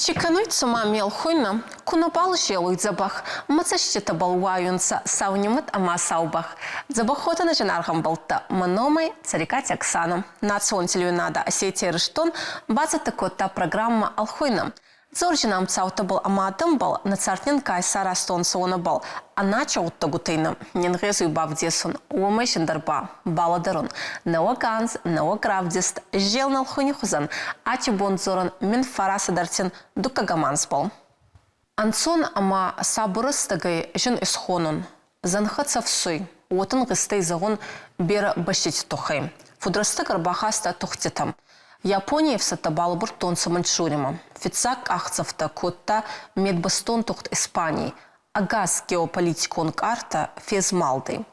Чи кӕнуй цума ме лхуйнӕ, ку нӕбал зелуй дзӕбӕх, мӕ цӕститӕбӕл уайунцӕ сау нимӕт ӕма сау бӕх. Дзӕбӕхуотӕн зинаргъ ӕмбӕлттӕ, мӕ номӕй Цӕрикъати Оксанӕ. Национ телеуинадӕ Осетия-Ирыстон бацӕттӕ кодта программӕ Ӕлхуйнӕ. Дзорджин ӕмцаутӕбӕл ӕма адӕмбӕл нӕ цард нин ка исаразтонцӕ, уонӕбӕл ӕнӕчи гъуддӕгутӕй нӕ не нгъезуй бавдесун, уомӕй зиндӕр ба балӕдӕрун. Нӕуӕг анз, нӕуӕг равдист, зелн ӕлхуйни хузӕн аци бон дзорӕн мин фарасӕдӕртин дуккӕгӕм анзбӕл. Ӕнцон ӕма сабур рӕстӕгӕй зин исхонун. Зӕнхӕ цӕфсуй, уотӕ нгъизтӕй зӕгъун берӕ бӕстити туххӕй. Фудрӕстӕг ӕрбахаста тухтитӕ. Японий ӕфсӕдтӕ балӕбурдтонцӕ Маньчжуримӕ. Фиццаг къахдзӕфтӕ кодта медбӕстон тугъд Испаний. Ӕгас геополитикон къартӕ фезмалдӕй.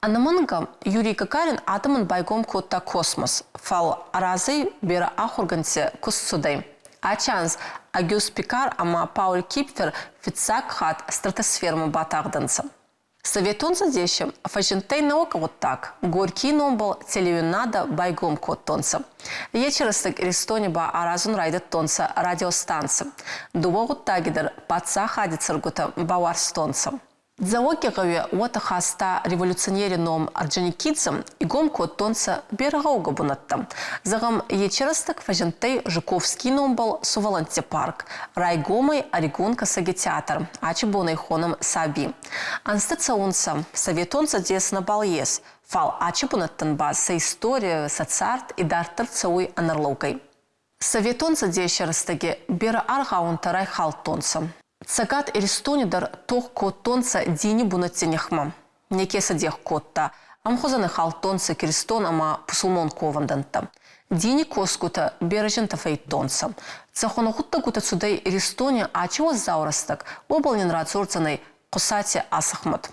Ӕнӕмӕнгӕ, Юрий Гагарин адӕмӕн байгом кодта космос, фал ӕ разӕй берӕ ахургӕндтӕ куст цудӕй. Аци анз Агюст Пикар ӕма Пауль Кипфер фиццаг хатт стратосфермӕ батагъдӕнцӕ. Советон Цӕдеси фӕззиндтӕй нӕуӕг гъуддаг – Горький номбӕл телеуинадӕ байгом кодтонцӕ. Еци рӕстӕг Иристони ба аразун райдӕдтонцӕ радиостанци. Дууӕ гъуддаги дӕр паддзахади цӕргутӕ бауарзтонцӕ. Дзӕуӕгигъӕуи уотӕ хаста революционери ном Орджоникидзе, игом кодтонцӕ берӕ гъӕугӕ бунӕттӕ. Зӕгъӕм, ечи рӕстӕг фӕззиндтӕй Жуковский номбӕл сувӕллӕнтти парк, райгомӕй ӕригон кӕсӕги театр, ачи бонӕй хонӕм Саби. Ӕнзтӕ цӕунцӕ, Советон Цӕдес нӕбал ес, фал ачи бунӕттӕн ба сӕ истори, сӕ цард идарддӕр цӕуй ӕнӕрлӕугӕй. Советон Цӕдеси рӕстӕги берӕ аргъаунтӕ райхалдтонцӕ. Цӕгат Иристони дӕр тох кодтонцӕ дини бунӕтти нихмӕ. Неке сӕ дех кодта, ӕмхузӕн ихалдтонцӕ киристон ӕма пусулмон ковӕндӕнттӕ. Дини косгутӕ берӕ зинтӕ фӕййидтонцӕ. Цӕхуӕн гъуддӕгутӕ цудӕй Иристони ачи уӕззау рӕстӕг, уобӕл нин радзордзӕнӕй Хъусати Асӕхмӕт.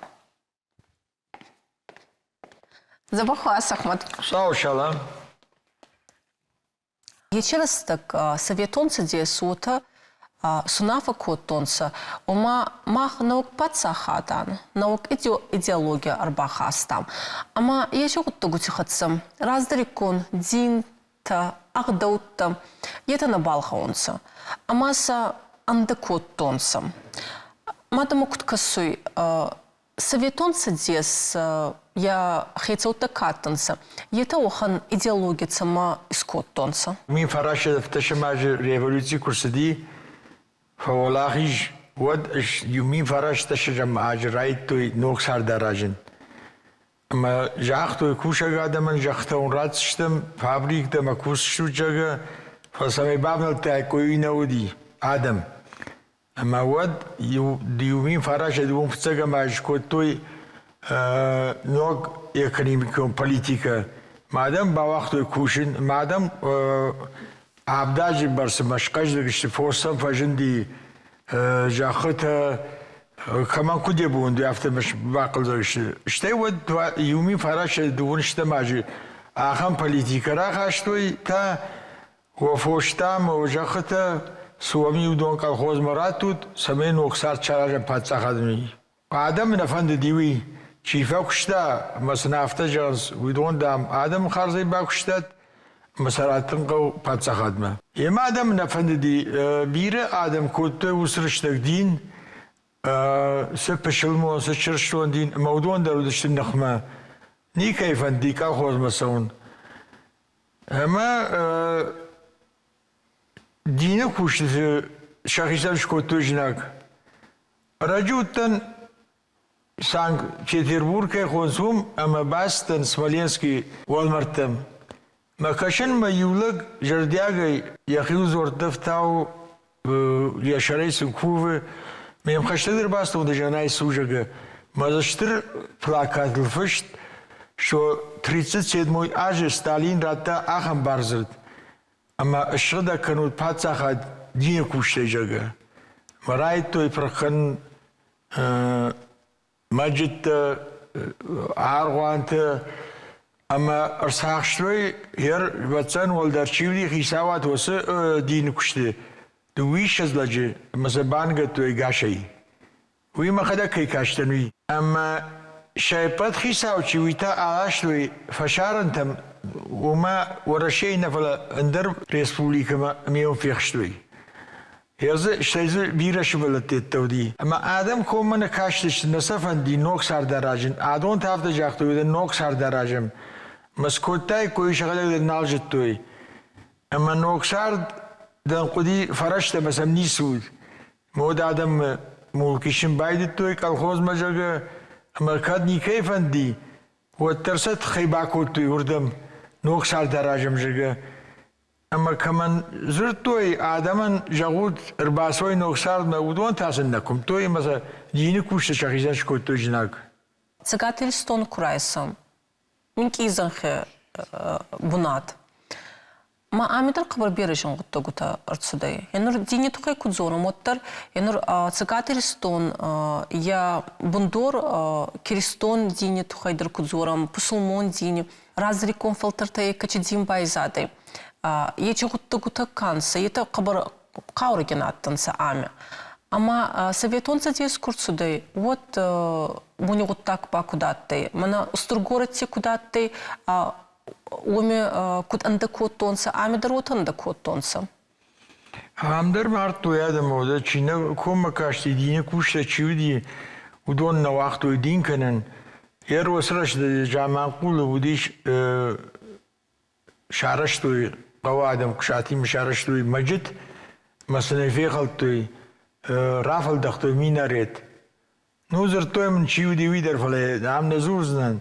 Дзӕбӕх уа, Асӕхмӕт. Сау салам. Ечи рӕстӕг Советон Цӕдес уотӕ сунаффӕ кодтонцӕ, ома мах нӕуӕг паддзахадӕн нӕуӕг идеологи ӕрбахастам. Ӕма еци гъуддӕгути хӕццӕ раздӕриккон динтӕ, ӕгъдӕуттӕ етӕ нӕбал гъӕунцӕ ӕма сӕ ӕндӕ кодтонцӕ. Мадӕмӕ куд кӕсуй, Советон Цӕдес йӕ хецӕуттӕ ка адтӕнцӕ, етӕ уӕхӕн идеологи цӕмӕ искодтонцӕ? Мин фарастӕфтӕсӕм азы революци куы рцыди, фӕуӕлахиз, уӕд иу мин фарастӕсӕм азы райдыдтой ног цард аразын. Ӕмӕ загътой, кусӕг адӕмӕн зӕххытӕ уын ратдзыстӕм, фабриктӕ ӕмӕ кусджытӕ, зӕгъгӕ, фӕлӕ цӕмӕй бавнӕлдтаиккой, уый нӕ уыди адӕм. Ӕмӕ уӕд иу мин фарасӕй дыууын фыццӕгӕм аз кодтой ног экономикон политикӕ. Мӕ адӕм бауагътой кусын, мӕ адӕм авд азы бӕрц ӕмӕ схъӕздыг сты, фос сӕм фӕзынди, зӕххытӕ кӕмӕн куыд йӕ бон уыди, афтӕ бахъӕлдзӕг сты. Стӕй уӕд иу мин фарасӕй дыууын стӕм азы ахӕм политикӕ рахастой та, Уӕ фостӕ ӕмӕ уӕ зӕххытӕ цы уӕм иу дон колхозмӕ раттут, цӕмӕй ног цард саразӕм паддзахады. Адӕмы нӕ фӕндыди уый, чи фӕкуыста ӕмӕ сын афтӕ зӕгъынц, уыдон, дам, адӕмы хардзӕй бакуыстат ӕмӕ сӕ раттын хъӕуы паддзахадмӕ. Йемӕ адӕмы нӕ фӕндыди, бирӕ адӕм кодтой уыцы рӕстӕг дин, цы пысылмон, цы чырыстон дин, ӕмӕ уыдон дӕр уыдысты ныхмӕ. Никӕй фӕндыди колхозмӕ цӕуын. Ӕмӕ дины кусджыты сӕхицӕн скодтой знаг. Ӕрӕджы уыдтӕн Санкт-Петербургӕй хонц уым ӕмӕ бацыдтӕн Смоленский уӕлмӕрдтӕм. Мӕ кӕсынмӕ иу лӕг зӕрдиагӕй йӕхиуыл дзуӕрттӕфтау йӕ сӕрӕй сын кувы. Ме мхӕстӕг ӕрбацыд дызӕнӕй сузӕгы. Мӕ дзы стыр плакатыл фыст, что 37 азы Сталин радта ахӕм бардзырд, ӕмӕ ссыгъдӕг кӕнут паддзахад дины кусджытӕй, зӕгъгӕ. Мӕ райдыдтой пырх кӕнын мӕджыттӕ, аргъуантӕ ӕмӕ ӕрцахстой йе рвӕццӕн уӕлдӕр чи уыди хицауад уыцы дины куысты дыууиссӕдз лӕджы ӕмӕ сӕ бангӕдтой ӕгасӕй. Уый мӕхӕдӕг кӕй кастӕн, уый. Ӕмӕ сӕ ӕппӕт хицау чи, уый та аластой фӕсарӕнтӕм, уымӕ Уӕрӕсейы нӕ, фӕлӕ ӕндӕр республикӕмӕ ӕмӕ йӕм фехстой. Йӕ дзы, стӕй дзы бирӕ сывӕллӕттӕ уыди. Ӕмӕ адӕм коммӕ нӕ кастысты, нӕ сӕ фӕнди ног цард аразын. Адон та афтӕ загътой, уыдон ног цард аразӕм. Мӕ скодтаиккой, сӕхӕдӕг дӕр нал зыдтой. Ӕмӕ ног цард дӕн хъуыди фӕрӕзтӕ ӕмӕ сӕм ницы уыд. Мод адӕмы мулк исын байдыдтой колхозмӕ, зӕгъгӕ, ӕмӕ кӕд никӕй фӕнди, уӕддӕр сӕ тыххӕй бакодтой уырдӕм ног цард аразӕм, зӕгъгӕ. Ӕмӕ кӕмӕн дзырдтой, адӕмӕн зӕгъут, ӕрбацӕуой ног цардмӕ, уыдон та сын нӕ куымдтой ӕмӕ сӕ дины кусджытӕ сӕхицӕн скодтой знаг. Цӕгат Иристон ку райсӕм, минкъий зӕнхи бунат. Ма ами дӕр хъӕбӕр берӕ зин гъуддӕгутӕ ӕрцудӕй. Е нур дини туххӕй ку дзорӕм, уӕддӕр е нур Цӕгат Иристон йӕ бундор киристон дини туххӕй дӕр ку дзорӕм, пусулмон дини, раздӕриккон фӕлтӕртӕй кӕци дин байзадӕй, ечи гъуддӕгутӕ ка нцӕ, етӕ хъӕбӕр хъаурӕгин адтӕнцӕ ами. Ӕма Советон Цӕдес ку рцудӕй, уӕд уони гъуддаг ба куд адтӕй? Мӕнӕ устур горӕтти куд адтӕй, уоми куд ӕндӕ кодтонцӕ, ами дӕр уотӕ ӕндӕ кодтонцӕ. Ам дӕр мардтой адӕмы, уӕдӕ чи нӕ коммӕ касти, дины кусджытӕ чи уыди, уыдон нӕ уагътой дин кӕнын. Йӕ уыцы рӕстӕджы Заманхъулы уыдис сарӕзтой хъӕуы адӕм Куысатимӕ сарӕзтой мӕджыт ӕмӕ сын ӕй фехӕлдтой, рафӕлдӕхтой минарет. Ну, дзырдтой мын, чи уыди, уый дӕр, фӕлӕ ам нӕ дзурдзынӕн.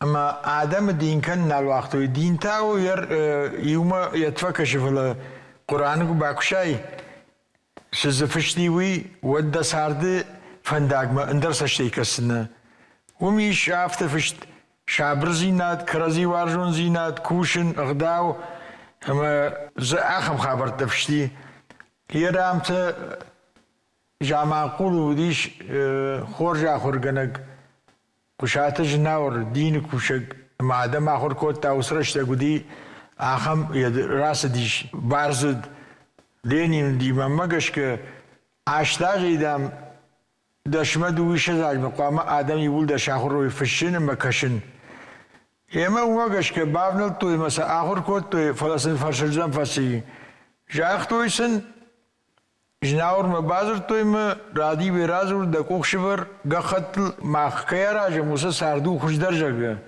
Ӕмӕ адӕмы дин кӕнын нал уагътой. Дин та у иумӕ йӕ фӕкӕсы, фӕлӕ Хъуыраны куы бакусай, цы дзы фысти уый, уӕд дӕ царды фӕндагмӕ ӕндӕр цӕстӕй кӕсдзынӕ. Уым ис афтӕ фыст сабырдзинад, кӕрӕдзи уарзондзинад, кусын, ӕгъдау ӕмӕ дзы ахӕм хабӕрттӕ фысти. Йӕ рамтӕ Заманхъулы уыдис хорз ахуыргӕнӕг Хъуысаты Знауыр, дины кусӕг ӕмӕ адӕм ахуыр кодта, уыцы рӕстӕг уыди ахӕм, рацыдис бардзырд Ленин уыди, мӕнмӕ гӕсгӕ, 8 азӕй, дам, дӕсмӕ дыууиссӕдз азмӕ хъуамӕ адӕм иууылдӕр сахуыр уой фыссын ӕмӕ кӕсын. Ӕмӕ уымӕ гӕсгӕ бавнӕлдтой ӕмӕ сӕ ахуыр кодтой, фӕлӕ сын фӕрсырдӕм фӕци. Загътой сын, Знауырмӕ бадзырдтой мӕ, Радиуе радзур, дӕ къух сывӕр, гӕххӕттыл мах кӕй аразӕм, уыцы цард у хуыздӕр, зӕгъгӕ.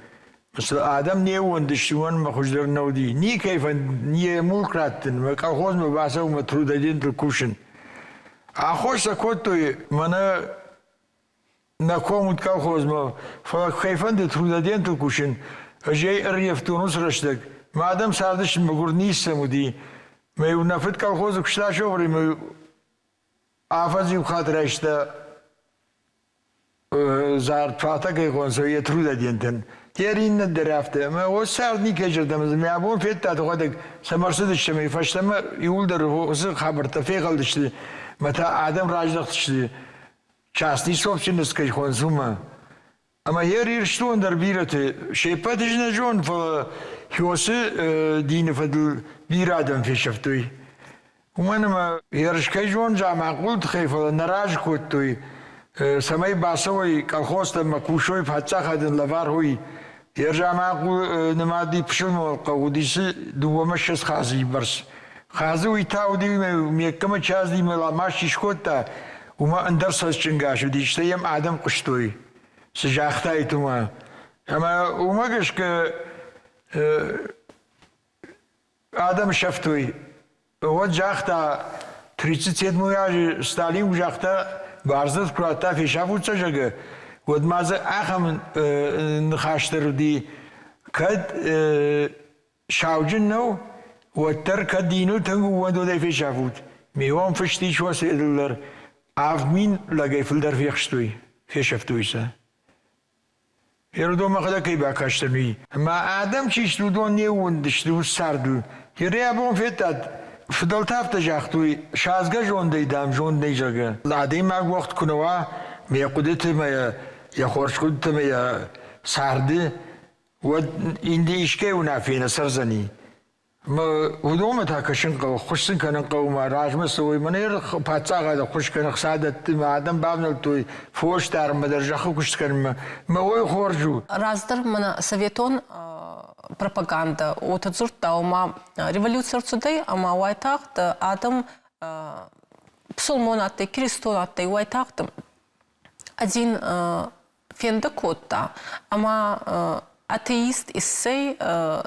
Цы адӕм не ууӕндысты, уымӕн мӕ хуыздӕр нӕ уыди. Никӕй фӕнд йӕ мулк раттын, мӕ колхозмӕ бацӕуын мӕ трудодентыл кусын. Аххос сӕ кодтой, мӕнӕ нӕ ком уыд колхозмӕ, фӕлӕ кӕй фӕнды трудодентыл кусын, ӕз ӕй ӕрййӕфтон уыцы рӕстӕг. Мӕ адӕм цардысты мӕгуыр, ницы сӕм уыди. Мӕ-иу нӕ фыд колхозы куыста шофыримӕ афӕдз иу хатт райста зарплатӕ кӕй хонынц, йӕ трудодентӕн. Йӕ иннӕ дӕр афтӕ. Ӕмӕ уыцы цард никӕй зӕрдӕмӕ мӕ абон федтат, уӕдӕг цӕмӕ ӕрцыдысты ӕмӕ фӕстӕмӕ иууылдӕр уыцы хабӕрттӕ фехӕлдысты, мӕ та адӕм раздӕхтысты частный собственность кӕй хонынц, уымӕ. Ӕмӕ йе Ирыстон дӕр бирӕты се ппӕт ыз нӕ зон, фӕлӕ Хиосы дины фӕдыл бирӕ адӕм фесӕфтой. Уымӕн ӕмӕ ерыс кӕй зон Заманхъулы тыххӕй, фӕлӕ нӕ разы кодтой, цӕмӕй бацӕуой колхозтӕм ӕмӕ кусой паддзахадӕн лӕвар уый. Йӕ Заманхъулы нымад пысылмон хъӕу уыдис 22 хадзыйы бӕрц. Хадзы уый та уыди, Меккӕмӕ Чаздимӕ ламаз чи скодта, уымӕ ӕндӕр цӕстӕнгас уыди, стӕй йӕм адӕм хъуыстой, цы загътаид, уымӕ. Ӕмӕ уымӕ гӕсгӕ адӕм сӕфтой. Уӕд загъта, 37 азы Сталин куы загъта, бардзырд куы радта фесафут сӕ, зӕгъгӕ, уӕд ма дзы ахӕм ныхас дӕр уыди, кӕд сауджын нӕу, уӕддӕр кӕд диныл тынг ууӕндонӕй фесафут, ме уон фыст ис уӕ дӕр, 7000 лӕгӕй фылдӕр фехстой, фесӕфтой сӕ. Ердо мӕхӕдӕг кӕй бакастӕн, уый. Ӕмӕ адӕм чи сты, уыдон не ууӕндысты уыцы цардыл. Абон федтат, фыдӕлтӕ афтӕ загътой, садзгӕ зондӕй, дам, зонд нӕй, зӕгъгӕ. Адӕймаг уӕгъд куы нӕ уа, мӕ хъуыдыты мӕ йӕ хорз хъуыдыты мӕ йӕ царды, уӕд инде искӕй уынаффӕ нӕ цӕрдзӕни. Уыдонмӕ та кӕсын хъӕуы, ӕххуыс сын кӕнын хъӕуы, мӕ размӕ цӕуой. Мӕнӕ паддзахад ӕххуыс кӕны, ӕхца дӕтты, мӕ адӕм бавнӕлдтой фос дарынмӕ дӕр, зӕххы куыст кӕнынмӕ. Мӕ уой хорз у. Раздӕр мӕнӕ советон пропагандӕ уотӕ дзурдта, ома революци ӕрцудӕй ӕма уайтагъд адӕм Пысылмон адтӕй, киристон адтӕй, уайтагъд ӕдин фендӕ кодта ӕма атеист иссӕй,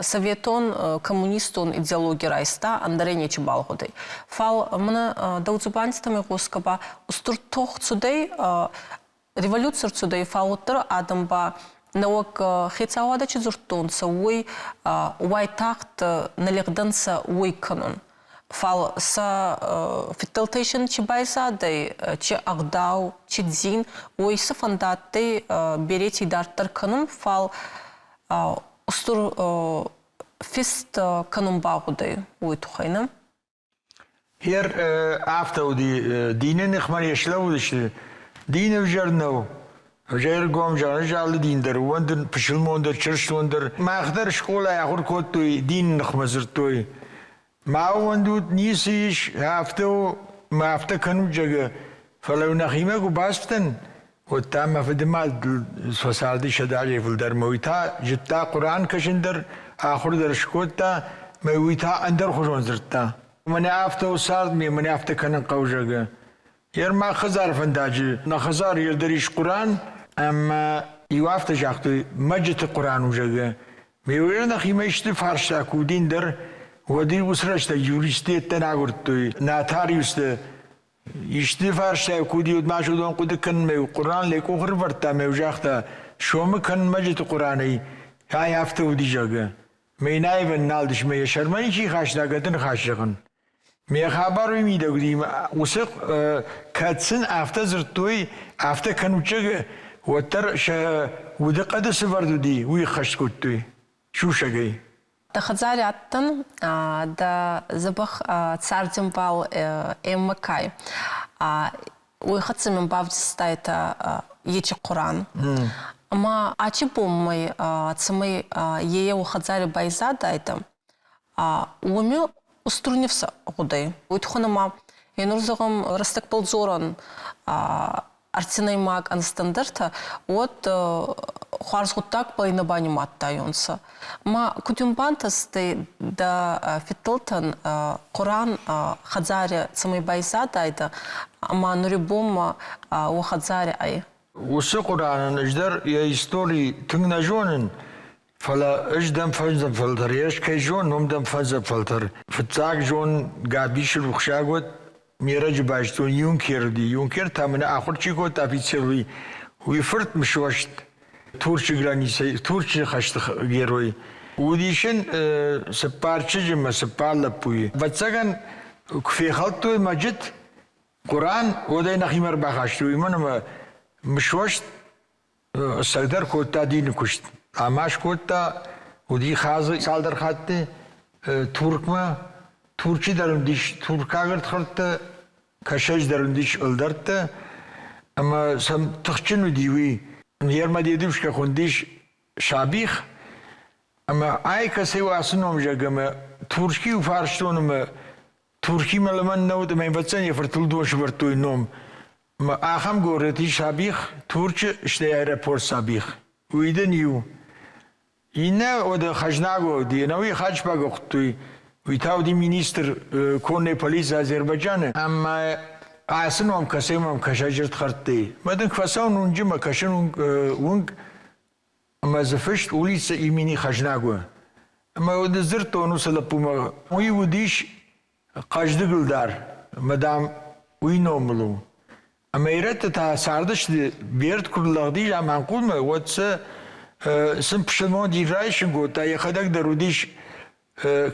советон коммунистон идеологи райста, ӕндӕрӕй нечибал гъудӕй. Фал мӕнӕ дӕу дзубандитӕмӕ гъосгӕ ба устур тох цудӕй, революци рцудӕй, фал уӕддӕр адӕм ба нӕуӕг хецауадӕ чи дзурдтонцӕ, уой уайтагъд нӕ лигъдӕнцӕ уой кӕнун. Фал сӕ фидтӕлтӕй син чи байзадӕй, чи ӕгъдау, чи дин, уой сӕ фӕндадтӕй берети идарддӕр кӕнун, фал устур фист кӕнун багъудӕй уой туххӕй, нӕ? Ер афтӕ уыди, дины ныхмӕ не слӕууыдысты. Дин ӕвзӕр нӕу. Ӕвзӕргом залы дин дӕр, ууӕндын пысылмон дӕр, чырыстон дӕр. Мах дӕр скъолайы ахуыр кодтой, дины ныхмӕ дзырдтой. Ма ууӕндут, ницы ис, афтӕ у, мӕ афтӕ кӕнут, зӕгъгӕ. Фӕлӕ нӕхимӕ куы бацыдтӕн, уӕд та мӕ фыдымад фӕцарди 100 азӕй фылдӕр мӕ уый та зыдта Хъуыран кӕсын дӕр, ахуыр дӕр скодта, мӕ уый та ӕндӕрхуызон дзырдта. Мӕнӕ афтӕ у цард, ме мӕнӕ афтӕ кӕнын хъӕуы, зӕгъгӕ. Ермӕ хӕдзары фӕндаджы нӕ хӕдзары дӕр ис Хъуыран, ӕмӕ иу афтӕ загътой, мӕджыты Хъуыран у, зӕгъгӕ. Ме уӕ нӕхимӕ исты фарста куы уыдин дӕр, уӕд-иу уыцы рӕстӕг юристы агуырдтой, нотариусты. Исты фарстайы куы уыди, уӕд ма уыдон хъуыды кӕнынмӕ Хъуыран лӕ къух ӕрывӕрдта ӕмӕ загъта, сомы кӕн мӕджыты Хъуыранӕй, ай афтӕ уыди, зӕгъгӕ. Мӕ нал дыс мӕ йӕ сӕрмӕ ничи хаста гӕды ныхас зӕгъын. Ме хабар уый мидӕг уыди, уыцы кӕд сын афтӕ дзырдтой, афтӕ кӕнут, зӕгъгӕ, уӕддӕр сӕ удыхъӕды цы вӕрд уыди, уый ӕххӕст кодтой сусӕгӕй. Дӕ хӕдзари адтӕн, дӕ дзӕбӕх цардӕмбал Эммӕ Кай. Уой хӕццӕ мин бавдистайтӕ ечи Хъуран. Ӕма ачи бонмӕ цӕмӕй е еу хӕдзари байзадайтӕ, уоми устур нифс гъудӕй. Уой туххӕн ӕма е нур зӕгъӕм рӕстӕгбӕл дзорӕн ӕртинӕймаг ӕнстӕндӕртӕ, уӕд хуарз гъуддагбӕл нӕ банимадтайонцӕ. Ма куд ин бантӕстӕй дӕ фидтӕлтӕн Хъуран хӕдзари цӕмӕй байзадайдӕ ӕма нури бонмӕ уӕ хӕдзари ӕй? Уыцы Хъуранӕн ӕз дӕр йӕ истори тынг нӕ зонын, фӕлӕ ӕз дӕм фӕндзӕм фӕлтӕр, ӕз кӕй зонын, уым дӕм фӕндзӕм фӕлтӕр. Фыццаг зон Габисы рухсаг уӕд, ме рӕджы байстон юнкер уыди. Юнкер та мын ахуыр чи кодта офицер, уый, уый фырт Мысост, Турчы границӕйы, Турчы хӕсты герой. Уыдис ын цыппар чызджы мӕ цыппар лӕппуйы. Ӕвӕццӕгӕн, куы фехӕлдтой мӕджыт, Хъуыран, уӕд ӕй нӕхимӕ ӕрбахастой, уымӕн ӕмӕ Мысост сӕрдар кодта дины куыст. Ӕмӕ скодта, уыди хадзы цалдӕр хатты Туркмӕ. Турчы дӕр уыдис туркаг ӕрдхӕрдтӕ, Кӕсӕджы дӕр уыдис ӕлдӕрттӕ. Ӕмӕ сӕм тыхджын уыди уый. Ермӕ дедушка хуындис Сабих. Ӕмӕ ай кӕцӕй у ацы ном, зӕгъгӕ, ӕмӕ Турчы-иу фарстон ӕмӕ Туркимӕ лымӕн нӕ уыд ӕмӕ ӕвӕццӕгӕн йӕ фыртыл дон сӕвӕрдтой ном. Ӕмӕ ахӕм горӕт ис Сабих, Турчы, стӕй аэропорт Сабих. Уый дын иу. Иннӕ уӕдӕ хӕзнаг уыди, ӕнӕуи Хаджбаг хуыдтой. Уый та уыди министр конной полиции Азербайджаны. Ӕмӕ ацы ном кӕсӕй мӕм кӕсӕджы рдхӕрдтӕй. Мӕ дын куы фӕцӕуын уынджы, мӕ кӕсын уынг, ӕмӕ дзы фыст улица имени Хӕзнагуы. Ӕмӕ ныдздзырдтон уыцы лӕппумӕ, уый уыдис хъӕздыгыл дӕр, ӕмӕ, дам, уый номыл у. Ӕмӕ ирӕттӕ та цардысты, Берд куы рлӕгъдис Аманхъулмӕ, уӕд сӕ сын пысылмон дин райсын кодта, йӕхӕдӕг дӕр уыдис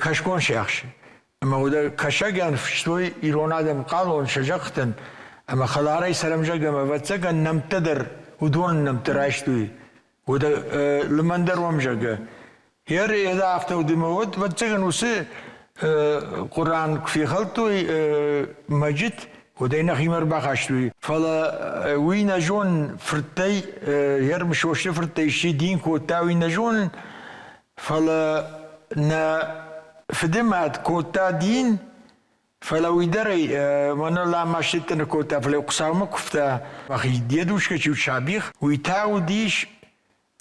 кӕсгон сиахс. Ӕмӕ уыдӕ кӕсӕгӕн фыстой ирон адӕм хъалон сӕ зӕххытӕн, ӕмӕ хӕларӕй цӕрӕм, зӕгъгӕ, ӕмӕ ӕвӕццӕгӕн нӕмттӕ дӕр уыдоны нӕмттӕ райстой. Уӕдӕ лымӕн дӕр уӕм, зӕгъгӕ. Ер еда афтӕ уыди ӕмӕ уӕд, ӕвӕццӕгӕн, уыцы Хъуыран куы фехӕлдтой мӕджыт, уӕд ӕй нӕхимӕ ӕрбахастой. Фӕлӕ уый нӕ зонын, фырттӕй, ер Мысосты фырттӕй исчи дин кодта, уый нӕ зонын, Фӕлӕ нӕ фыдымад кодта дин, фӕлӕ уый дӕр ӕй мӕнӕ ламастыдтӕ нӕ кодта, фӕлӕ Хуыцаумӕ куывта. Мӕхи дедушка чи уыд сабих, уый та уыдис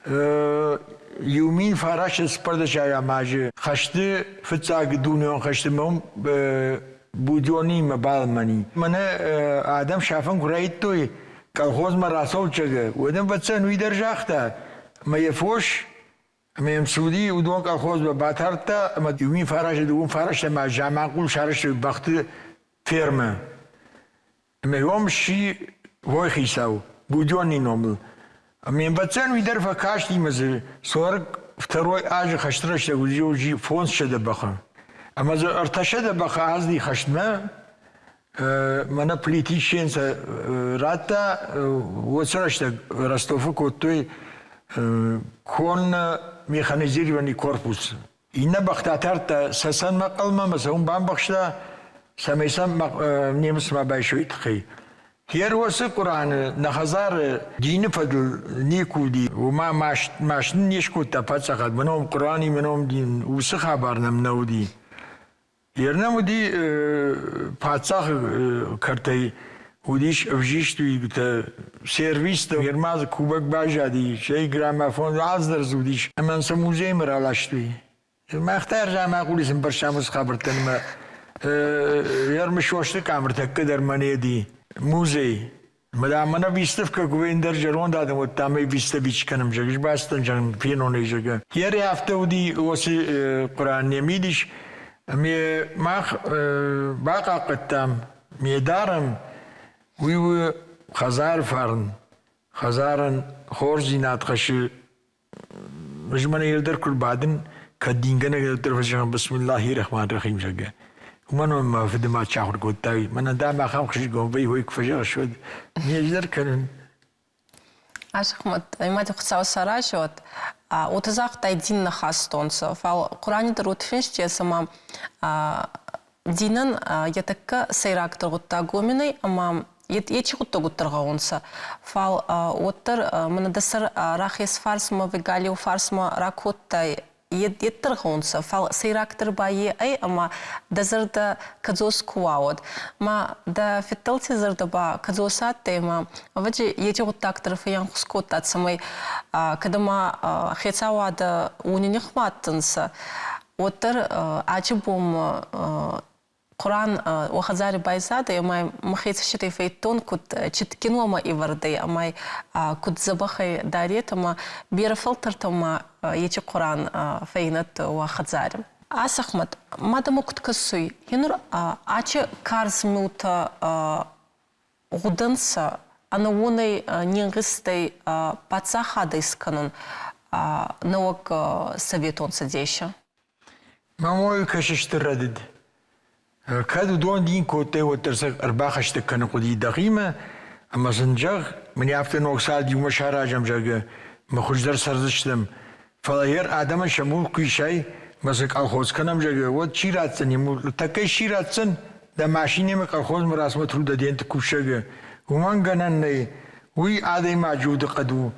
1914 азы хӕсты, фыццаг дунеон хӕсты мӕм Будённыймӕ балмӕни. Мӕнӕ адӕм сафын куы райдыдтой колхозмӕ рацӕуджӕгы, уӕд ӕвӕццӕгӕн уый дӕр загъта, ӕмӕ йӕ фос ӕмӕ йӕм цы уыди, уыдон колхозмӕ батардта ӕмӕ иу мин фараст дыууын фараст ӕмӕ Заманхъул сарӕзтой бӕхты фермӕ. Ӕмӕ уым сси вой хицау Будённый номыл. Ӕмӕ ӕвӕццӕгӕн уый дӕр фӕкасти ӕмӕ дзы 42-й азы хӕсты рӕстӕг уыди 500 бӕхы. Ӕмӕ дзы 300 бӕхы азди хӕстмӕ мӕнӕ Плитищенцӕ радта, уыцы рӕстӕг Ростовы кодтой конно-механизированный корпус. Иннӕ бӕхтӕ тардта Цӕцӕнмӕ хъӕлмӕ ӕмӕ сӕ уым бамбӕхста, цӕмӕй сӕм немыц ма байсой тыххӕй. Херосы Хъуыраны нӕ хӕдзары дины фӕдыл никуы уыди, уымӕ маст нын не скодта паддзахад, мӕ ном Хъуырани, мӕ ном дин, уыцы хабар нӕм нӕ уыди. Ернӕм уыди паддзахы кӕртӕй уыдис ӕвзист уигтӕ, сервистӕ, ерма дзы кубок баззади, стӕй граммофон алцыдӕр дзы уыдис ӕмӕ сӕ музеймӕ раластой. Мах дӕр Заманхъули сын бӕрстам уыцы хабӕрттӕн ӕмӕ ӕрмысосты къамыртӕккӕ дӕр мӕнеди музей. Мӕ мӕнӕ выставкӕ куы ӕндӕр зӕронд адӕм уыдта ӕмӕ выставич кӕнӕм, зӕгъыс, бацыдтӕн, зӕгъын, фенон ӕй, зӕгъгӕ. Йе афтӕ уыди уыцы Хъуыран не мидис, ӕмӕ мах бахъахъхъӕдтам, ме дарӕм, уый у хӕдзары фарн, хӕдзарӕн хорздзинад хӕссы. Ӕз мӕнӕ дӕр куы рбадын, кӕд дингӕнӕг дӕр фӕзӕгъын бисмиллахи рахман рахим, зӕгъгӕ. Уымӕн ӕмӕ мӕ фыды мад сахуыр кодта, мӕнӕ дам ахӕм хсызгон вӕййы, уый куы фӕзӕгъыс, уӕд не зӕр кӕнын. Асӕхмӕт, ӕма Хуцау саразӕд, уотӕ загътай дин нӕ хастонцӕ, фал Хъурани дӕр уотӕ финст ес, ӕма динӕн е тӕккӕ сӕйрагдӕр гъуддаг уомӕн ӕй, ӕма ечи гъуддӕгутӕ гъӕунцӕ. Фал уӕддӕр мӕнӕ дӕ сӕр рахес фарсмӕ ӕви галеу фарсмӕ ракодтай, еддӕр гъӕунцӕ, фал сӕйрагдӕр ба е ӕй, ӕма дӕ зӕрдӕ кӕдзос ку уа, уӕд. Ма дӕ фидтӕлти зӕрдӕ ба кӕдзос адтӕй ӕма, ӕвӕдзи, еци гъуддаг дӕр фӕййанхус кодта, цӕмӕй кӕд ӕма хецауадӕ уони нихмӕ адтӕнцӕ, уӕддӕр ачи бонмӕ Хъуран уӕ хӕдзари байзадӕй ӕма мӕхе цӕститӕй фӕйдтон, куд цитгин уӕмӕ ивӕрдӕй ӕма куд дзӕбӕхӕй дарет ӕма берӕ фӕлтӕртӕмӕ ечи Хъуран фӕйнӕт уӕ хӕдзари. Асӕхмӕт, ма дӕмӕ куд кӕсуй, енур ачи карз миутӕ гъудӕнцӕ ӕнӕуонӕй не нгъизтӕй паддзахадӕ искӕнун нӕуӕг Советон Цӕдеси? Мӕ мой кӕсы стыр рӕдыд. Кӕд уыдон дин кодтой, уӕддӕр сӕ ӕрбахӕстӕг кӕнын хъуыди дӕхимӕ ӕмӕ сын зӕгъ, мын афтӕ ног цард иумӕ саразӕм, зӕгъгӕ, мӕ хуыздӕр цӕрдзыстӕм. Фӕлӕ йӕ адӕмӕн сӕ мулк куы исай, мӕ сӕ колхоз кӕнӕм, зӕгъгӕ, уӕд чи ратдзӕн йӕ мулк? Тӕккӕ чи ратдзӕн, дӕ машинӕмӕ колхозмӕ рацмӕ трудоденты кусӕгы. Уымӕн гӕнӕн нӕй. Уый адӕймаджы удыхъӕд у,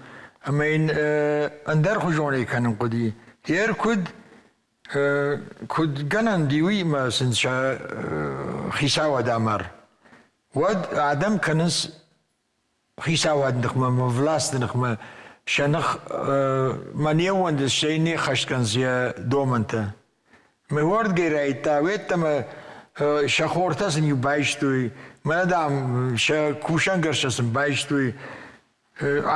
ӕмӕ йын ӕндӕрхуызонӕй кӕнын хъуыди. Йер куыд, куыд гӕнӕн ди уыимӕ сын сӕ хицауад амар? Уӕд адӕм кӕнынц хицауады ныхмӕ ӕмӕ власты ныхмӕ сӕ ных мӕ не ууӕндынц, стӕй не ххӕст кӕнынц йӕ домӕнтӕ. Мӕ уордгӕй райдта, уедтӕмӕ сӕ хортӕ сын-иу байстой, мӕнӕ, дам, сӕ кусӕнгӕрзтӕ сын байстой.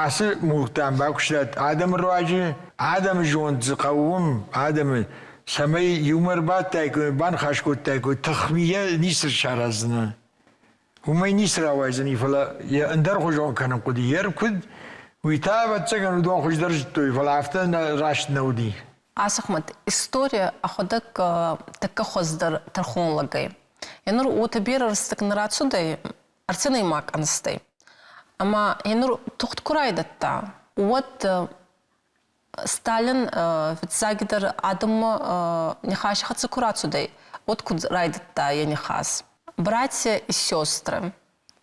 Ацы мулктӕм бакуыстат адӕмы руаджы, адӕмы зонд дзы хъӕуы уым, адӕмы, цӕмӕй иумӕ ӕрбадтаиккой, баныхас кодтаиккой, тыхмийӕ ницы сараздзынӕ. Уымӕй ницы рауайдзӕни, фӕлӕ йӕ ӕндӕрхуызон кӕнын хъуыди. Йе ркуыд, уый та, ӕвӕццӕгӕн, уыдон хуыздӕр зыдтой, фӕлӕ афтӕ раст нӕ уыди. Асӕхмӕт, история ӕхуӕдӕг тӕккӕ хуӕздӕр тӕрхонлӕгӕй. Е нур уотӕ берӕ рӕстӕг нӕ рацудӕй, ӕртинӕймаг ӕнзтӕй. Ӕма е нур тугъд ку райдӕдта, уӕд Сталин фиццагидӕр адӕммӕ нихаси хӕццӕ ку рацудӕй, уӕд куд райдӕдта е нихас? Братья и сестры,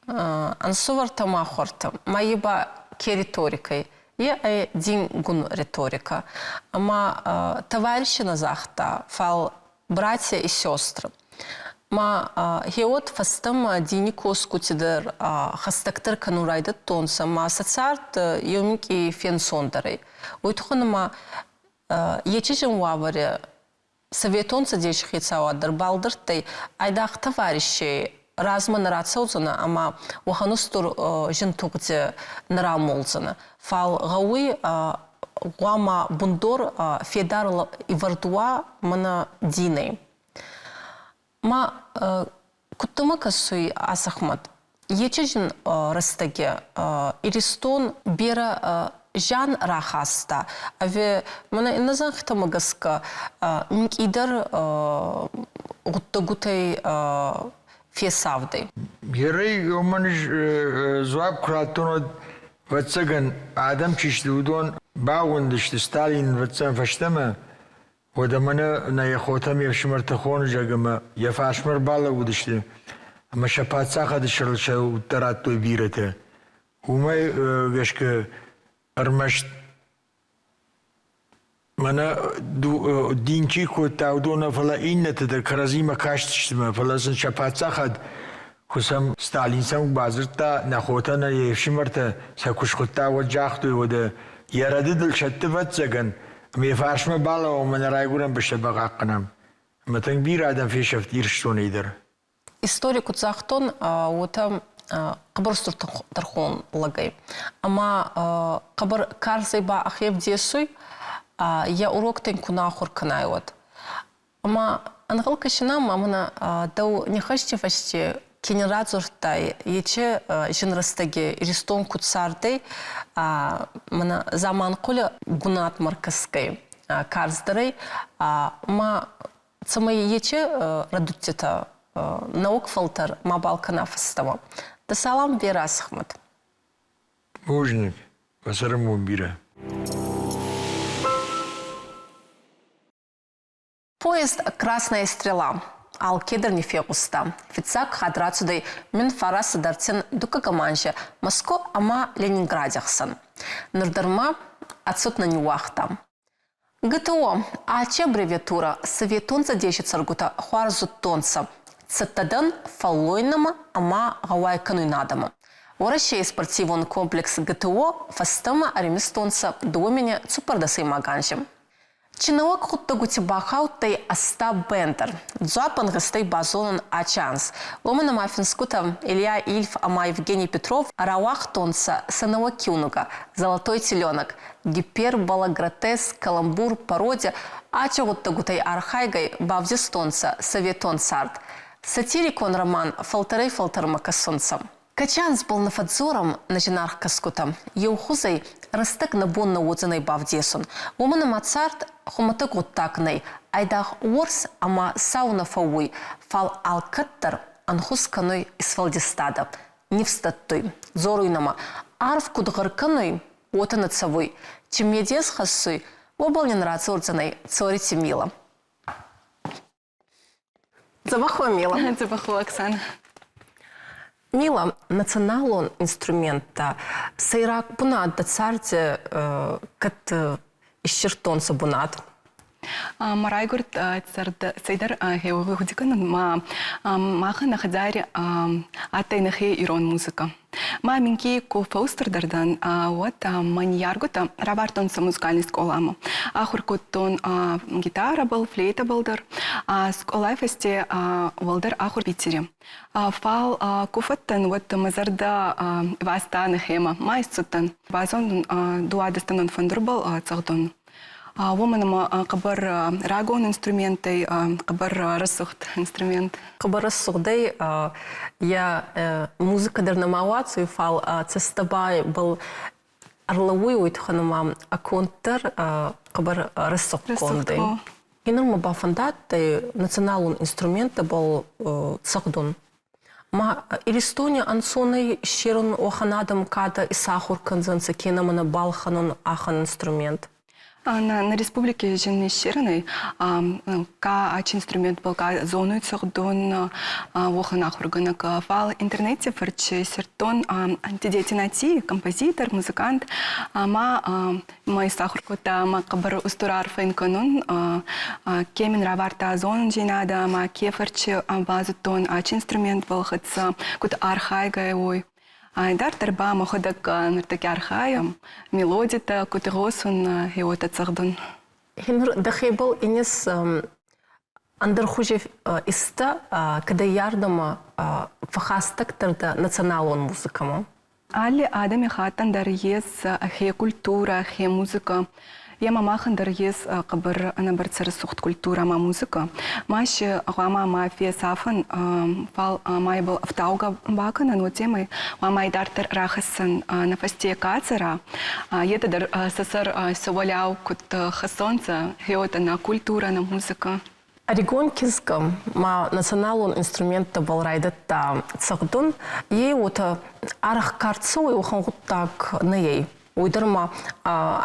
ӕнсувӕртӕ ма хуӕртӕ, ма е ба ке риторикӕй? Е ӕй дингун риторикӕ. Ӕма товарищи нӕ загъта, фал братья и сестры. Ма гъеуӕд фӕстӕмӕ дини косгути дӕр хӕстӕгдӕр кӕнун райдӕдтонцӕ, ма сӕ цард еуминкъий фенцондӕр ӕй. Уой туххӕн ма ечи зин уавӕри Советон Цӕдеси хецауад дӕр балдӕрдтӕй айдагъ товарищей размӕ нӕ рацӕудзӕнӕ ӕма уӕхӕн устур зин тугъди нӕ рамолдзӕнӕ. Фал гъӕуй гъуама бундор федар ивӕрд уа мӕнӕ динӕй. Ма куд дӕмӕ кӕсуй Асӕхмӕт? Ечи зин рӕстӕги Иристон берӕ зиан рахаста, ӕви мӕнӕ иннӕ зӕнхитӕмӕ гӕсгӕ минкъийдӕр гъуддӕгутӕй фесавдӕй? Ерӕй уомӕн дзуапп ку раттон, уӕд, ӕвӕццӕгӕн, адӕм чи сты, уыдон баууӕндысты Сталин ӕвӕццӕгӕн фӕстӕмӕ. Уӕдӕ мӕнӕ нӕ йӕ хотӕ ме фсымӕрты хонызӕг ӕмӕ йӕ фарсмӕ ӕрбалӕууыдысты ӕмӕ сӕ паддзахады сӕрыл сӕ удтӕ радтой бирӕтӕ. Уымӕй гӕсгӕ ӕрмӕст мӕнӕ дин чи кодта, уыдон нӕ, фӕлӕ иннӕтӕ дӕр кӕрӕдзимӕ кастысты, фӕлӕ сын сӕ паддзахад куы сӕм Сталин сӕм бадзырдта, нӕ хотӕ, нӕ йе фсымӕртӕ сӕ куы схуыдта, уӕд загътой, уӕдӕ йӕ рӕдыдыл сӕтты ӕвӕццӕгӕн, ӕмӕ йӕ фарсмӕ балӕууӕм ӕмӕ нӕ райгуырӕн бӕстӕ бахъахъхъӕнӕм. Ӕмӕ тынг бирӕ адӕм фесӕфт Ирыстонӕй дӕр. Истори куд загътон, уотӕ хъӕбӕр устур тӕрхон лӕгӕй. Ӕма хъӕбӕр карзӕй ба ӕхе вдесуй, йӕ уроктӕн ку нӕ ахур кӕнай, уӕд. Ӕма ӕнгъӕл кӕсинӕ ма мӕнӕ дӕу нихӕсти фӕсте ке не радзурдтай, ечи зин рӕстӕги Иристон куд цардӕй, мӕнӕ Заманхъули бунатмӕ ркӕсгӕй, карздӕрӕй, ма цӕмӕй ечи рӕдудтитӕ нӕуӕг фӕлтӕр мабал кӕна фӕстӕмӕ. Дӕ салам берӕ, Асӕхмӕт. Бузныг, мӕ цӕрӕнбон бирӕ. Поезд «Красная стрела» алкедӕр не фегъуста. Фиццаг хатт рацудӕй 1900 дуккаг анзи Москва ӕма Ленингради хсӕн. Нур дӕр ма ӕцуд нӕ ниууагъта. ГТО ачи аббревиатура Советон Цӕдеси цӕргутӕ хуарз зудтонцӕ, цӕттӕ дӕн фӕллойнӕмӕ ӕма гъӕуайкӕнуйнадӕмӕ. Уӕрӕсей спортивон комплекс ГТО фӕстӕмӕ ӕримистонцӕ 2014 анзи. Чи нӕуӕг гъуддӕгути бахаудтӕй Остап Бендер. Дзуапп ӕнгъизтӕй базонун ачи анз. Уомӕн ӕма финсгутӕ Илья Ильф ӕма Евгений Петров рауагътонцӕ сӕ нӕуӕг киунугӕ «Золотой теленок», гипербола, гротеск, каламбур, пародия ачи гъуддӕгутӕй архайгӕй бавдистонцӕ советон цард. Сатирикон роман фӕлтӕрӕй-фӕлтӕрмӕ кӕсунцӕ. Кӕци анзбӕл нӕ фӕдздзорӕм нӕ зинаргъ кӕсгутӕ, еу хузӕй рӕстӕг нӕ бон нӕ уодзӕнӕй бавдесун, уомӕн ӕма цард хумӕтӕг гъуддаг нӕй, айдагъ уорс ӕма сау нӕ фӕууй, фал алкӕддӕр ӕнхус кӕнуй исфӕлдистадӕ, нифс дӕттуй, дзоруй нӕмӕ, арв куд гъӕр кӕнуй, уотӕ нӕ цӕвуй, чи медес хӕссуй, уобӕл нин радзордзӕнӕй Цорити Мила. Дзӕбӕх уо, Мила. Дзӕбӕх уо, Оксана. Мила, националон инструменттӕ сӕйраг бунат дӕ царди кӕд иссирдтонцӕ бунат? Мӕ райгуырд цӕйдӕр гъеугъуди кӕнун ма махӕн нӕ хӕдзари адтӕй нӕхе ирон музыкӕ. Ма минкъий ку фӕуустурдӕр дӕн, уӕд мӕ ниййаргутӕ равардтонцӕ музыкальный скъоламӕ. Ахур кодтон гитарӕбӕл, флейтӕбӕл дӕр. Скъолай фӕсте уӕлдӕр ахур Питери. Фал ку фӕдтӕн, уӕд мӕ зӕрдӕ васта нӕхемӕ. Ма исцудтӕн. Базондун дуадӕстӕнон фӕндурбӕл цӕгъдун. Уомӕн ӕма хъӕбӕр рагон инструментӕй, хъӕбӕр рӕсугъд инструмент. Хъӕбӕр рӕсугъдӕй йӕ музыкӕ дӕр нӕма уадзуй, фал цӕстӕбӕл ӕрлӕууй уой туххӕн ӕма акконд дӕр хъӕбӕр рӕсугъдгонд ӕй. Иннӕ ма бафӕндадтӕй националон инструменттӕбӕл цӕгъдун. Ма Иристони ӕнцонӕй иссерун уӕхӕн адӕм кадӕ исахур кӕндзӕнцӕ кенӕ мӕнӕ балхӕнун ӕхӕн инструмент? На республике жин иссерӕнӕй ка ачи инструментбӕл ка зонуй цӕгъдун уӕхӕн ахургӕнӕг. Фал интернете фӕрчи иссердтон Антидети Нати, композитор, музыкант ӕма мӕ исахур кодта ӕма хъӕбӕр устур арфӕ ин кӕнун. Ке мин равардта зонундзийнадӕ ӕма ке фӕрчи базудтон ачи инструментбӕл хӕццӕ куд архайгӕй, уой. Идарддӕр ба мӕхуӕдӕг нуртӕккӕ архайӕм, мелодитӕ куд игъосун, гъе уотӕ цӕгъдун. Нур дӕхебӕл инес Ӕндӕр хузи истӕ кӕдӕййардӕмӕ фӕхӕстӕгдӕр дӕ националон музыкӕмӕ? Алли адӕмихаттӕн дӕр ес ӕхе культурӕ, ӕхе музыкӕ. Е ма махӕн дӕр ес хъӕбӕр ӕнӕбӕрцӕ рӕсугъд культурӕ ӕма музыкӕ. Ма си гъӕуама ма фесафӕн, фал ма ибӕл ӕфтаугӕ бакӕнӕн, уотемӕй ма идарддӕр рахӕссӕн нӕ фӕсте ка цӕра, етӕ дӕр сӕ сӕр сӕ уӕлиау куд хӕссонцӕ, гъе нӕ культурӕ, нӕ музыкӕ. Ӕригон кизгӕ ма националон инструменттӕбӕл райдӕдта цӕгъдун, е уотӕ арӕх ка рцӕуй, уӕхӕн гъуддаг нӕй. Уой дӕр ма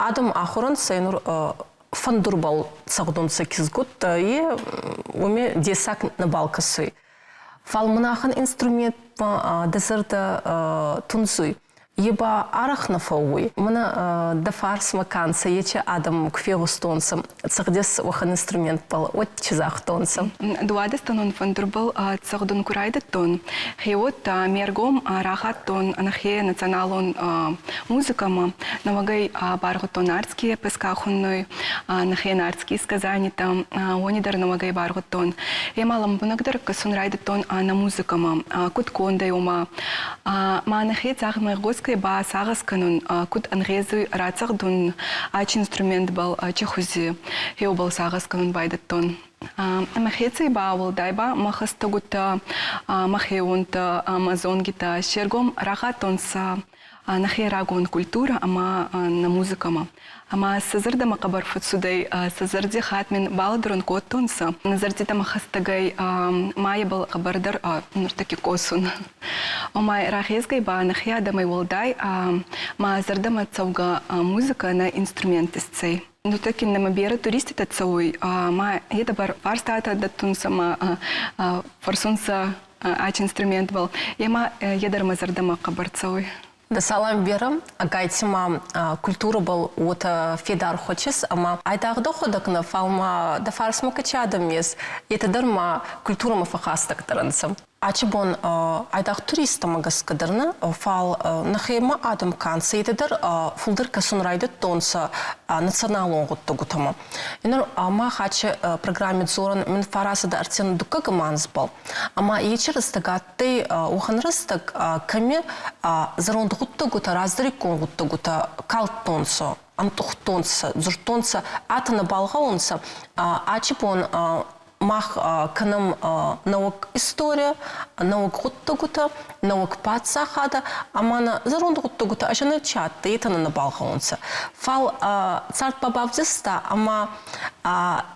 адӕм ахур ӕнцӕ нур фӕндурбӕл цӕгъдунцӕ кизгуттӕ, е уоми дессаг нӕбал кӕсуй. Фал мӕнӕхӕн инструмент дӕ зӕрдӕ тунцуй. Е ба арӕх нӕ фӕууй. Мӕнӕ дӕ фарсмӕ ка нцӕ, ечи адӕм ку фегъустонцӕ, цӕгъдес уӕхӕн инструментбӕл, уӕд чи загътонцӕ? Дуадӕстӕнон фӕндурбӕл цӕгъдун ку райдӕдтон, гъеуӕд ме ргом рахаттон нӕхе националон музыкӕмӕ. Нӕуӕгӕй баргъудтон нартские эпос ка хуннуй, нӕхе нартские сказанитӕ, уони дӕр нӕуӕгӕй баргъудтон. Ӕма лӕмбунӕгдӕр кӕсун райдӕдтон нӕ музыкӕмӕ, куд кондӕй, уомӕ. Ма нӕхе цагъмӕ игъосгӕй ба сагъӕс кӕнун, куд ӕнгъезуй рацӕгъдун ачи инструментбӕл, ачи хузи, гъеубӕл сагъӕс кӕнун байдӕдтон. Ӕма хецӕй ба уӕлдай ба мӕ хӕстӕгутӕ, мӕ хеуонтӕ, мӕ зонгитӕ се ргом рахаттонцӕ нӕхе рагон культурӕ ӕма нӕ музыкӕмӕ. Ӕма сӕ зӕрдӕмӕ хъӕбӕр фӕццудӕй, сӕ зӕрди хатт мин балӕдӕрун кодтонцӕ. Нӕ зӕрдитӕмӕ хӕстӕгӕй ма ибӕл хъӕбӕрдӕр нуртӕкки косун. Ома рахезгӕй ба нӕхе адӕмӕй уӕлдай ма зӕрдӕмӕ цӕугӕ музыкӕ нӕ инструмент исцӕй. Нуртӕкки нӕмӕ берӕ туриститӕ цӕуй, ма етӕ бар фарстатӕ дӕттунцӕ ма фӕрсунцӕ ачи инструментбӕл. Ема е дӕр мӕ зӕрдӕмӕ хъӕбӕр цӕуй. Да салам берӕ, ӕгайтима культурӕбӕл уотӕ федар хуӕчес ӕма айдагъ дӕхуӕдӕг нӕ, фал ма дӕ фарсмӕ кӕци адӕм ес, етӕ дӕр ма культурӕмӕ фӕххӕстӕгдӕр ӕнцӕ. Ачи бон айдагъ туристтӕмӕ гӕсгӕ дӕр нӕ, фал нӕхемӕ адӕм ка нцӕ, етӕ дӕр фулдӕр кӕсун райдӕдтонцӕ националон гъуддӕгутӕмӕ. Нур мах ачи программи дзорӕн мин фӕрацӕдӕ ӕртин дуккаг анзбӕл. Ӕма ечи рӕстӕг адтӕй уӕхӕн рӕстӕг, кӕми зӕронд гъуддӕгутӕ, раздӕриккон гъуддӕгутӕ калдтонцӕ, ӕнтъухтонцӕ, дзурдтонцӕ, атӕ нӕбал гъӕунцӕ. Ачи бон мах кӕнӕм нӕуӕг история, нӕуӕг гъуддӕгутӕ, нӕуӕг паддзахадӕ ӕма нӕ зӕронд гъуддӕгутӕ ӕсӕнӕ чи адтӕй, етӕ нӕ нӕбал гъӕунцӕ. Фал цард ба бавдиста ӕма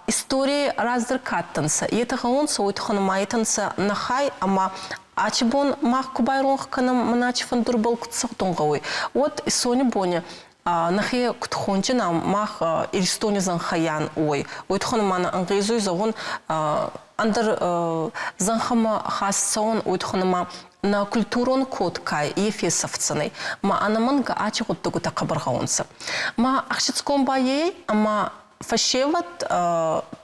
историй раздӕр ка адтӕнцӕ, етӕ гъӕунцӕ, уой туххӕн ма етӕ нцӕ нӕ хай ӕма ачи бон мах ку байронх кӕнӕм, мӕнӕ ачи фӕндурбӕл куд цӕгъдун гъӕуй, уӕд исони бони нӕхе куд хонджин мах Иристони зӕнхӕйӕн уой. Уой туххӕн ма нӕ ӕнгъезуй зӕгъун ӕндӕр зӕнхӕмӕ хаст цӕун, уой туххӕн ма нӕ культурон код ка е фесӕфдзӕнӕй. Ма ӕнӕмӕнгӕ ачи гъуддӕгутӕ хъӕбӕр гъӕунцӕ. Ма ӕхсицгон ба е ӕма фӕсевӕд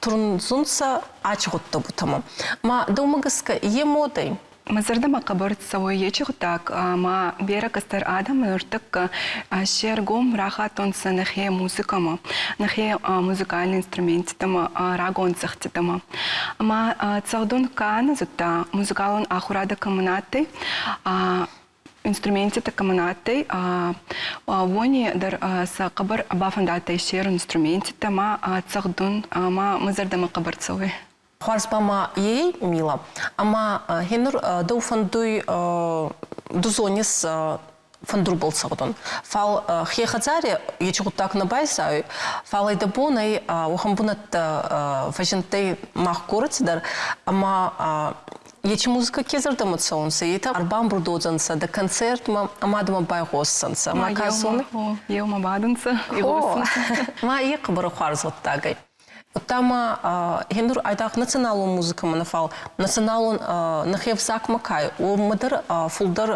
турндзунцӕ ачи гъуддӕгутӕмӕ. Ма дӕумӕ гӕсгӕ е модӕй? Мӕ зӕрдӕмӕ хъӕбӕр цӕуй ечи гъуддаг, ӕма берӕ кӕстӕр адӕм нуртӕккӕ се ргом рахаттонцӕ нӕхе музыкӕмӕ, нӕхе музыкальный инструменттӕмӕ, рагон цӕгъдтитӕмӕ. Ӕма цӕгъдун ка нӕ зудта, музыкалон ахурадӕ кӕмӕн адтӕй, инструменттӕ кӕмӕн адтӕй, уони дӕр сӕ хъӕбӕр бафӕндадтӕй се инструменттӕ ма цӕгъдун ӕма мӕ зӕрдӕмӕ хъӕбӕр цӕуй. Хуарз ба ма ей, Мила, ӕма гьенур дӕу фӕндуй ду зонис фӕндурбӕл цӕгъдун. Фал хе хӕдзари ечи гъуддаг нӕ байзайуй, фал ӕй дӕ бон ӕй уӕхӕн бунӕттӕ фӕззиндтӕй мах горӕти дӕр ӕма ечи музыкӕ ке зӕрдӕмӕ цӕунцӕ, етӕ ӕрбамбурд уодзӕнцӕ дӕ концертмӕ ӕма дӕмӕ байгъосдзӕнцӕ. Ма кӕсун? Еумӕ бадунцӕ, игъосунцӕ. Ма е хъӕбӕр хуарз гъуддаг ӕй. Удта ма гьенур айдагъ националон музыкӕмӕ нӕ, фал националон нӕхе ӕвзагмӕ ка уомӕ дӕр фулдӕр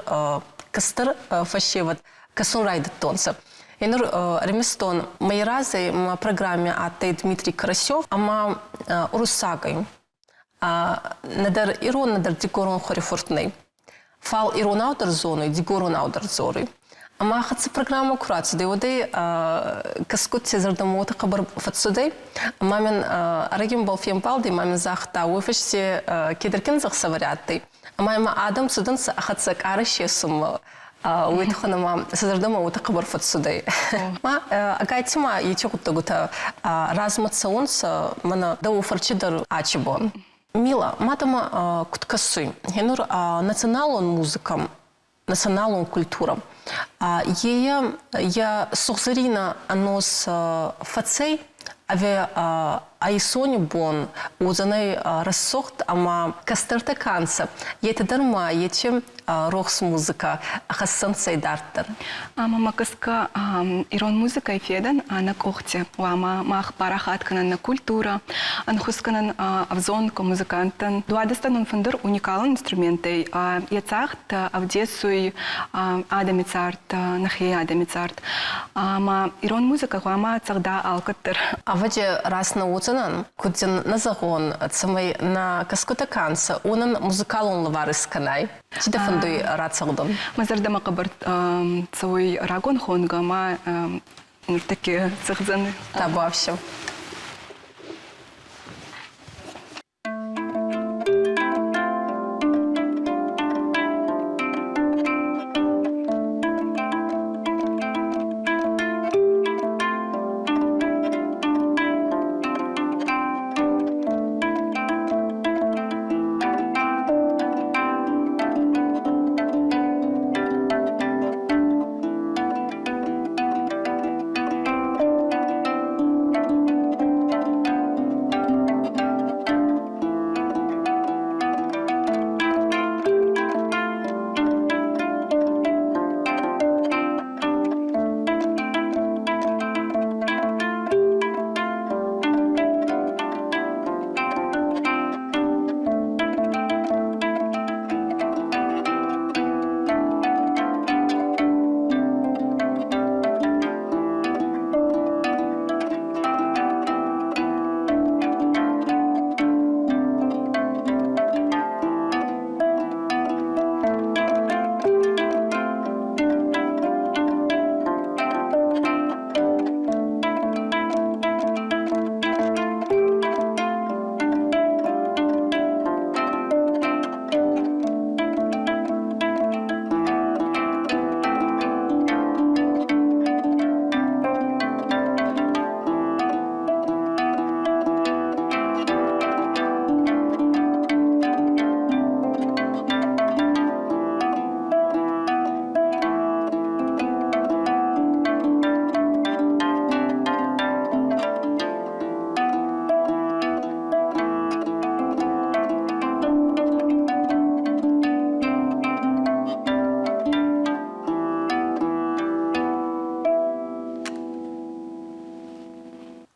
кӕстӕр фӕсевӕд кӕсун райдӕдтонцӕ. Гьенур ӕримистон мӕй разӕй мӕ программе адтӕй Дмитрий Карасев ӕма уруссагӕй. Нӕдӕр ирон, нӕдӕр дигорон хуӕрифурт нӕй. Фал иронау дӕр зонуй, дигоронау дӕр дзоруй. Ӕма хӕццӕ программӕ ку рацудӕй, уӕдӕй кӕсгутти зӕрдӕмӕ уотӕ хъӕбӕр фӕццудӕй. Ӕма мин ӕрӕги фембалдӕй ма мин загъта, уой фӕсте кедӕр киндзӕхсӕвӕри адтӕй. Ӕма имӕ адӕм цудӕнцӕ ӕ хӕццӕ къарӕ сесунмӕ. Уой туххӕн ӕма сӕ зӕрдӕмӕ уотӕ хъӕбӕр фӕццудӕй. Ма ӕгайтима еци гъуддӕгутӕ размӕ цӕунцӕ, мӕнӕ дӕу фӕрчи дӕр ачи бон. Мила, ма дӕмӕ куд кӕсуй? Гьенур националон музыкӕ, националон культурӕ. Е йӕ сугъзӕрийнӕ ӕнос фӕцӕй, ӕви айсони бон уодзӕнӕй рӕсугъд ӕма кӕстӕртӕ ка нцӕ, етӕ дӕр ма еци рохс музыкӕ хӕссӕнцӕ идарддӕр. Ӕма мӕ гӕсгӕ ирон музыкӕй федӕн ӕнӕ къохти уама мах парахат кӕнӕн нӕ культурӕ, ӕнхус кӕнӕн ӕвзонг музыканттӕн. Дуадӕстӕнон фӕндыр уникалон инструментӕй йӕ цагъд ӕвдесуй адӕми цард, нӕхе адӕми цард. Ӕма ирон музыкӕ гъуама цӕгъда алкӕддӕр. Ӕвӕдзи раст нӕ уодзӕнӕн, куд дин нӕ зӕгъон, цӕмӕй нӕ кӕсгутӕ ка нцӕ, уонӕн музыкалон лӕвар искӕнай. Ци дӕ фӕндуй рацӕгъдун? Мӕ зӕрдӕмӕ хъӕбӕр цӕуй рагон хонгӕ ма нуртӕкки цӕгъдзӕн. Табуафси.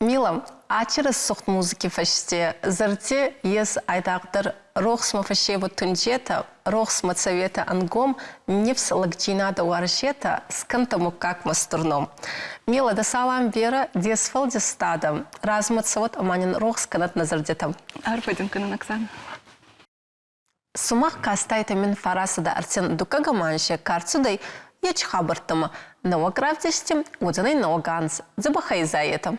Мила, ачы рӕсугъд музыки фӕсте зӕрди ес айдагъдӕр рохсмӕ фӕсевӕд тунджетӕ, рохсмӕ цӕветӕ ӕнгом, нифс лӕгдзийнадӕ уарзетӕ, скӕнтӕ муггагмӕ стур ном. Мила, дӕ салам берӕ, де сфӕлдистадӕ, размӕ цӕуӕд ӕма нин рохс кӕнӕд нӕ зӕрдитӕ. Арфӕ дин кӕнун, Оксана. Сумах кастайтӕ мин фарасадӕ ӕртин дуккаг анзи ка рцудӕй, ечи хабӕрттӕмӕ. Нӕуӕг равдисти уодзӕнӕй нӕуӕг анз. Дзӕбӕхӕй изайетӕ.